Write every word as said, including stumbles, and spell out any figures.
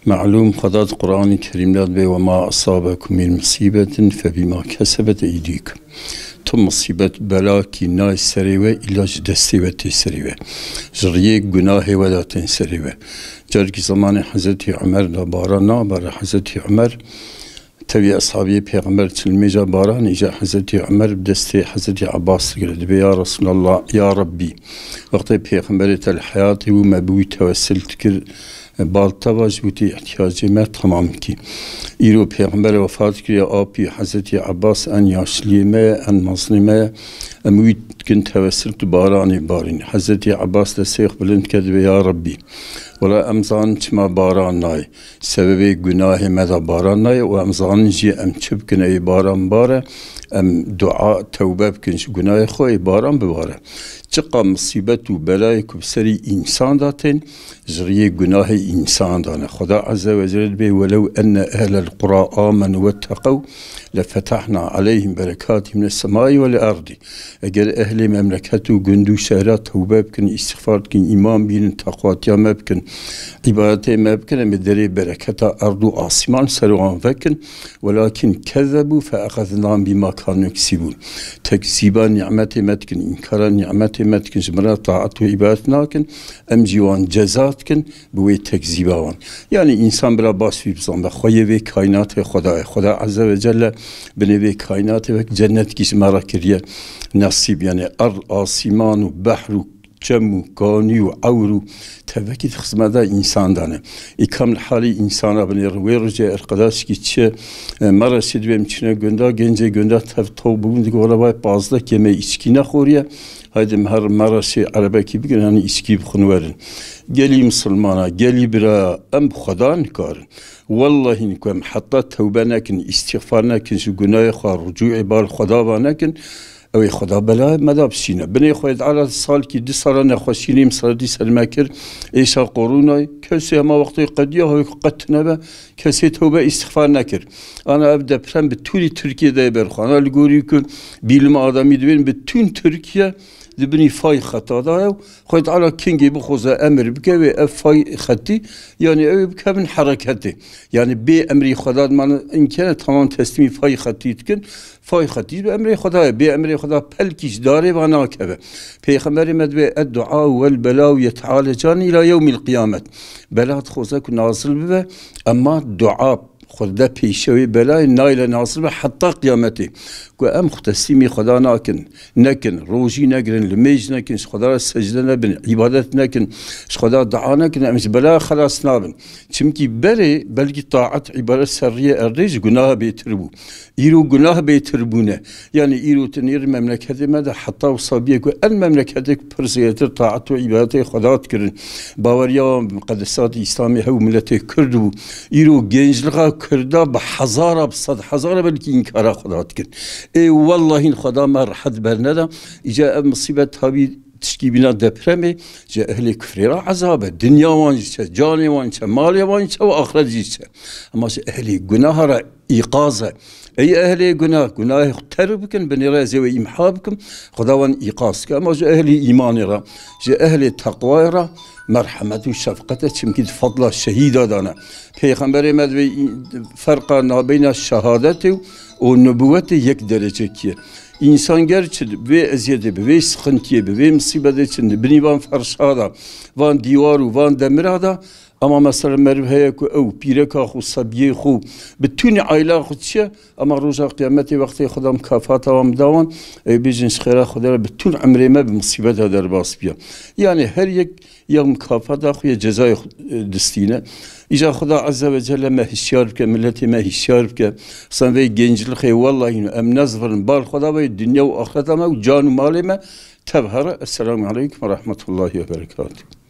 Melûm, Xweda di Qur'anê Kerîm de dibê, "Ve ma asabekum min musibetin fe bima kesebet eydikum." Tu musîbet, belakî nayê serê we, îlla ji destê we tê serê we. Ji riyê gunahê we de tên serê we. Carekî zemanê Hezretî Umer de baran nabare. Hezretî Umer tevî eshabiyê Pêxember çilmêja baranê, îca Hezretî Umer bi destê Hezretî Abbas digire. Dibê, "Ya Resulallah, ya Rabbî, wextê Pêxemberê te li heyatê bû, me bi wî tewessil dikir, bal te va ji bo tê îhtiyacê me temam bikî. Îro Pêxember wefat kiriye, apî Hezretî Abbas en yaşliyê me ye, en mezinê me ye. Em wî dikin tewessil tu baranê barînî." Hezretî Abbas destê xwe bilind dike, dibê, "Ya Rabbî, wela em zanin çima baran nayê. Sebebê gunahê me de baran nayê û em zanin jî em çi bikin, ê baran bare, em dua, tewbe bikin ji gunahê xwe, ê baran bibare." Çiqa misîbet û belayê ku bi serî însan de tên, ji riyê gunahê însan de ne. Xweda Azze ve Celle dibê, "Welew enne ehlel qura amenu wetteqew lefetahna aleyhim berekatî mines semai vel erdî." Eger ehlê memleket û gund û şehra tewbe bikin, îstixfar bikin, îman bînin, teqwatiya me bikin, îbadetê me bikin, em ê derê bereketa erd û asîman ser wan vekin. Welakin kezebû fe exeznahum bima kanu yeksibûn. Tekzîba nîmetê me dikin, înkara nîmetê me dikin, ji me re taet û îbadet nakin, em jî wan ceza dikin bi wê tekzîba wan. Yanî însan bila baş wî bizanbe, xweyê vê kaînatê Xweda ye. Xweda Azze ve Celle binê vê kaînatê wek cennetkî ji me re kiriye nesîb. Yanî erd, asîman û behr û çem û kanî û ewr û tevekî di xizmeta însan de ne. Î kam li halê însana binêrin. Wê rojê erqedaşkî çi, e, Mereşê dibê em çine gunda, gencê gunda tev taw bûbûn, digo, "Wela vay pazdeh kemê îçkî nexoriye. Haydi em her Mereşê erebekî bikin, hanî îçkî bixwin werin." Gelî misilmana, gelî biraya, em bi Xweda nikarin. Wellahî ku em heta tewbe nekin, îstîxfar nekin, ji gunahê xwe ricûê bal Xweda va nekin, ew ê Xweda bela me da bişîne. Binê Xwedê Teala salkî du sala nexweşî nîm saetî ser me kir, êşa koronayê. Kesê hema wextê qediya, hewê ku qet tune be, kesê tewbe îstîxfar nekir. Ana ev deprem bi tûrî Tirkiye de yê berxwe. Ana li gorî ku bîlima adamî dibên bi tûn Tirkiye di binî fay xeta da ye û Xwedê Teala kengê bixwaze emir bike wê ev fay xetî, yanî ew ê bikevin hereketê. Yanî bê emrî Xweda dimane, inkene tamam teslîmî fay xetî dikin. Fay xetî bi emrê Xweda ye. Bê emrê Xweda pelkî ji darê va nakeve. Pêxemberê me dibê, "Eddu'a wel bela'u yet'alecan ila yewmil qiyamet." Bela dixwaze ku nazil bibe, ema dua xwerde pêşewê belayê nayê le nazil be heta qiyametê. Ku em xwe teslîmî Xweda nakin, nekin, rojî negirin, limêj nekin, ji Xweda re secde nebin, îbadet nekin, ji Xweda dua nekin, em ji bela xelas nabin. Çimkî berê belkî taet, îbadet ser riyê erdê ji gunaha bêtir bû. Îro gunah bêtir bûne. Yanî îro tu nêr memleketê me de heta wisa bûye ku en memleketê ku pir zêdetir taet û îbadetê Xweda dikirin. Baweriya wan bi miqedesatê Îslamê hew miletê Kurd bû. Îro genclixa Kurda bi hezara, bi sed hezara belkî înkara Xweda dikin. Ê wellahîn Xweda me rehet berneda. Îca ev misîbet tabî tişkî bîna depremê ji ehlê kufrê re ezab e. Dinya wan jî çe, canê wan çe, malê wan çe û axret jî çe. Ema ji ehlê gunaha re îqaz e. Ey ehlê gunah, gunahê xwe terk bikin, binê re ez ê wê îmha bikim, Xweda wan îqaz dike. Ema ji ehlê îmanê re, ji ehlê teqwayê re merhemet û şefqet e, çimkî di fadla şehîda de ne. Pêxemberê me dibê, ferqa nabeyna şehadetê û, û nubûwetê yek derecekî ye. Însan ger çi bi vê eziyetê, bi vê sixintiyê, bi vê misîbetê çi di binî van ferşa de, van dîwar û van demira de, ema mesela meriv heye ku ew pîreka xwe, sebiyê xwe, bi tûnî aîla xwe çi ye, ema roja qiyametê wextê Xweda mukafata wan bida wan, ê bêjin ji xêra Xwedê re bi tûn emrê me bi misîbeta derbas biya. Yanî her yek ya mukafata xwe ya cezayê xwe, e, distîne. Îca Xweda Azze ve Celle me hişyar bike, miletê me hişyar bike. Sen vê genclixê wellahî em nezvirin bal Xweda ve dinya û axireta me û can û malê me tev here. Esselamu aleykum ve rahmetullahi ve berekatuhu.